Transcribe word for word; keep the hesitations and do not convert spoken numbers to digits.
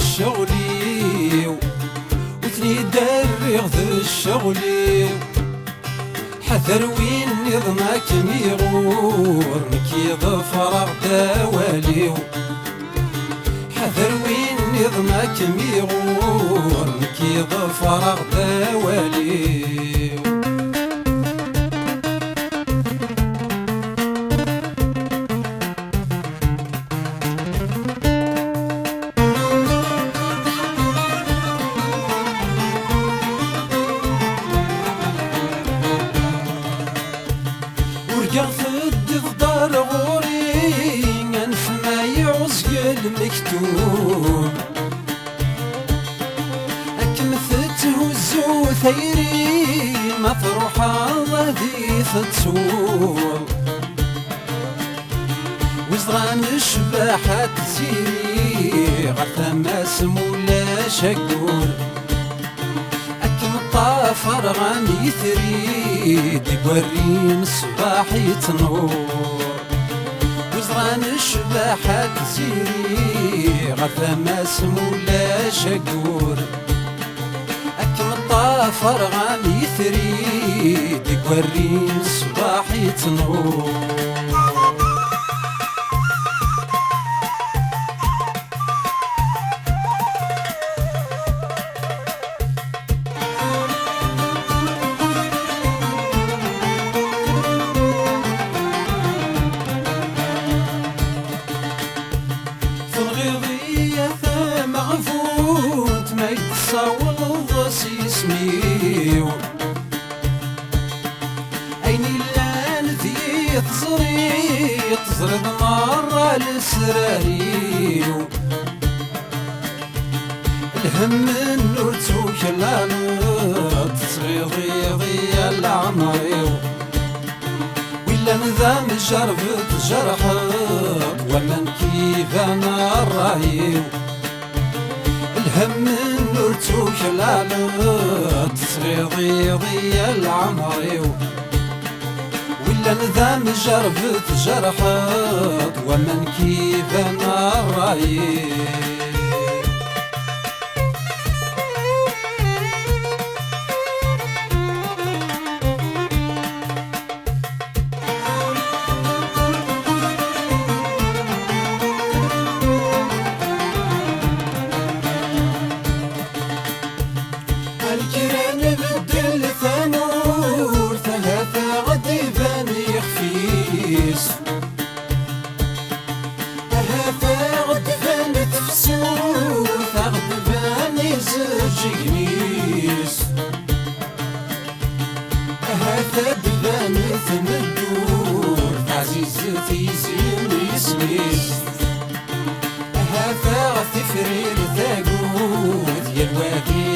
ccɣel-iw, ur ten-id-rriɣ d ccɣel-iw. Ḥader win nniḍen ad kem-iɣur, nekk i ḍefreɣ-d awal-iw. Ḥader win nniḍen ad kem-iɣur, nekk i ḍefreɣ-d awal-iw. Urgaɣ teddiḍ-d ar ɣur-i, anef ma iɛuẓeg lmektub. Ad kem-tetthuzzu tayri, ma truḥeḍ ad i-tettuḍ. Wi ẓran ccbaḥa n Tiziri, ɣer tama-s mulac aggur. Ad kem-ṭṭafreɣ am yitri, deg warri n ṣṣbeḥ yettnur. Wi ẓran ccbaḥa n Tiziri, ɣer tama-s mulac aggur. Ad kem-ṭṭafreɣ am yitri, deg warri n ṣṣbeḥ yettnur. Tenɣiḍ-iyi a tameɣbunt, ma i d-tessawleḍ s yisem-iw. Ayen illan di teẓri, teẓriḍ merra lesrar-iw. Lhemm ur tuklaleḍ, tettɣiḍiḍ i leɛmer-iw. Wi llan d amjerb tjerḥeḍ, waman k-iban ṛṛay-iw. Lhemm ur tuklaleḍ, tettɣiḍiḍ i leɛmer-iw. Wi llan d amjerb tjerḥeḍ, waman k-iban ṛṛay-iw. Kra nbeddel tamurt, ahat ad d-iban yixef-is. Ahat ad d-tban tefsut, ad d-tban izeǧǧigen-is. Ahat ad d-tban tmeddurt, ɛzizet yizim yisem-is. Ahat ad tifrir tagut, yal wagi